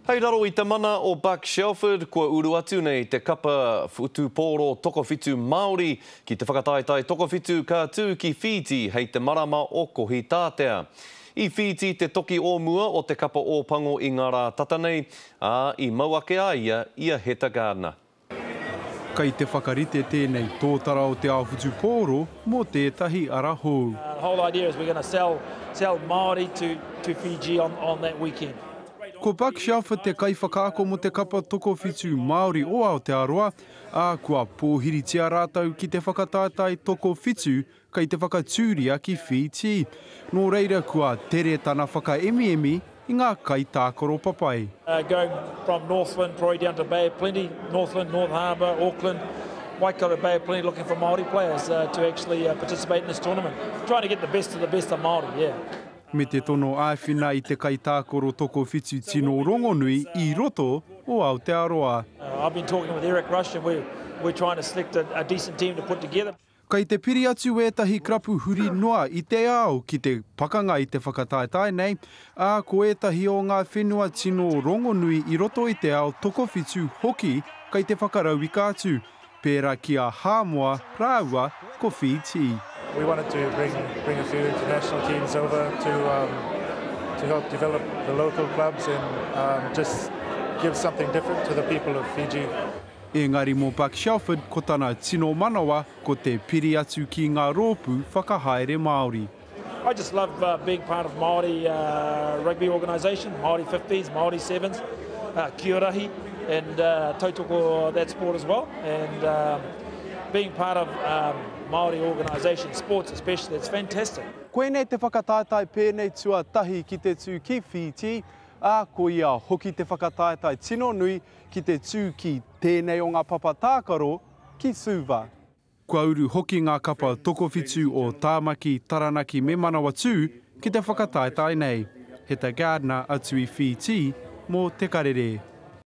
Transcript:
Hei raro i te mana o Buck Shelford, kua uru atu nei te kapa whutupōro tokowhitu Māori ki te whakataetae tokowhitu ka tū ki Whīti hei te marama o Kohitātea. I Whīti te toki o mua o te kapa Ōpango i ngā rā tata nei, ā, i mau ake a ia i a Heta Gardiner. Kei te whakarite tēnei tōtara o te ao whutupōro mō tētahi ara hou. The whole idea is we're gonna sell sell Māori to to Fiji on on that weekend. Ko Buck Shelford te kaiwhakaako mō te kapa tokowhitu Māori o Aotearoa, ā, kua pōhiritia rātou ki te whakataetae tokowhitu kei te whakatūria ki Whītī. Nō reira kua tere tana whakaemiemi i ngā kaitākaro papai. Going from Northland probably down to Bay of Plenty, Northland, North Harbour, Auckland, Waikato Bay of Plenty looking for Māori players to actually participate in this tournament. Trying to get the best of the best of Māori, yeah. Me te tono āwhina i te kaitākaro tokowhitu tino rongonui i roto o Aotearoa. I've been talking with Eric Rush and we're trying to select a decent team to put together. Kei te piri atu ētahi karapu huri noa i te ao ki te pakanga i te whakataetae nei, ā, ko ētahi o ngā whenua tino rongonui i roto i te ao tokowhitu hoki kei te whakarauika atu, pērā ki a Hāmoa rāua ko Whītī. We wanted to bring bring a few international teams over to um, to help develop the local clubs and um, just give something different to the people of Fiji. Engari mō Buck Shelford ko tana tino manawa ko te piri atu ki ngā rōpū whakahaere Māori. I just love uh, being part of Māori uh, rugby organisation, Māori 15s, Māori 7s, uh, Kiorahi, and uh, tautoko that sport as well. And um, being part of um, Māori organisation, sports especially, it's fantastic. Koinei te whakataetae pēnei tuatahi ki te tū ki Whītī, ā, ko ia hoki te whakataetae tino nui ki te tū ki tēnei o ngā papa tākaro ki Suva. Kua uru hoki ngā kapa tokowhitu o Tāmaki, Taranaki me Manawatū ki te whakataetae nei. Heta Gardiner atu i Whītī mō Te Karere.